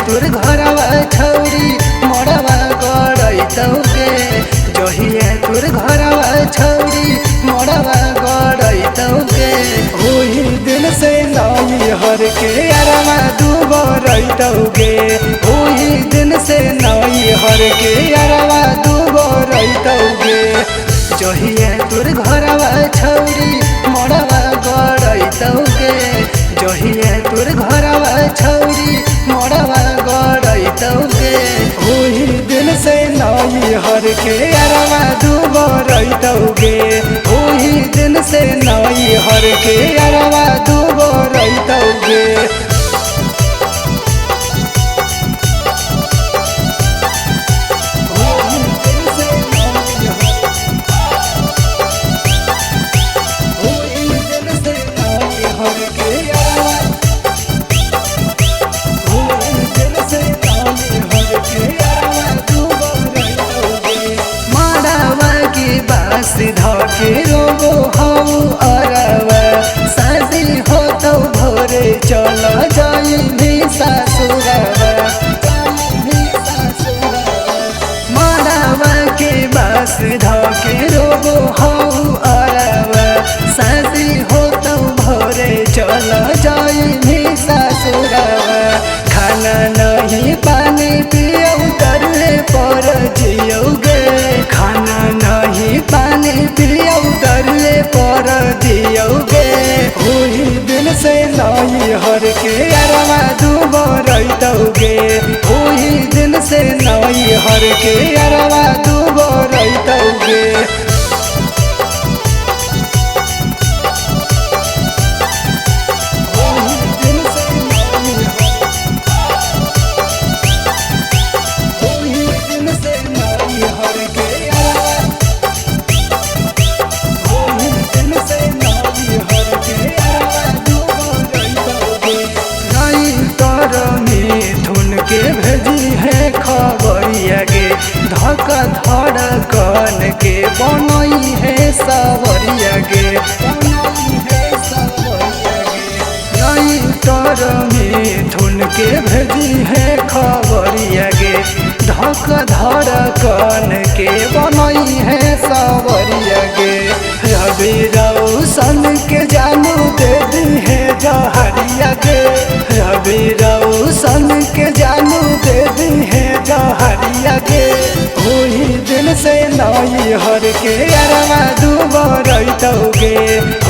तोर घरवा छौरी मोरवा गड़ैतौगे, जहिया तोर घरवा छौरी मोरवा गड़ैतौगे, ओही दिन से नई हर के अरवा दुबरैतौगे, ओही दिन से नई हर के अरवा दुबरैतौगे। जहिया तोर घरवा छौरी मोरवा गड़ैतौगे, जहिया तोर घरवा छौरी मोरवा गड़ैतौगे, ओही दिन से नई हर के अरवा दुबरैतौगे, ओही दिन से नई हर के अरवा दुबरैतौगे। धके रोबो हौ अरवा साजी हो तो भोरे चल जाई भी सासुरवा, मारवा के बास धके रोबो हौ अरवा साजी हो तो भोरे चल जाई भी सासुरवा। खाना नहीं पानी पियौ तरले पर जियौगे, खाना नहीं पानी पियौ तरले पर जियौगे, ओही दिन से नई हर के अरवा दुबरैतौगे, ओही दिन से नई हर के अरवा दुबरैतौगे। भेजी है खबरिया गे धक धड़कन के बनई है सवरिया गे, नई तर मिथुन के भेजी है खबरिया गे धक धड़कन के बनई है सवरिया गे। रवि रौशन के जानू दे दी है जहरिया गे, रवि रौशन के जानू दे दी है जहरिया गे, ओही दिन से नई हर के अरवा दुबरैतौगे,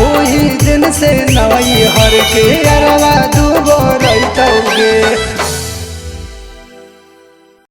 ओही दिन से नई हर के अरवा।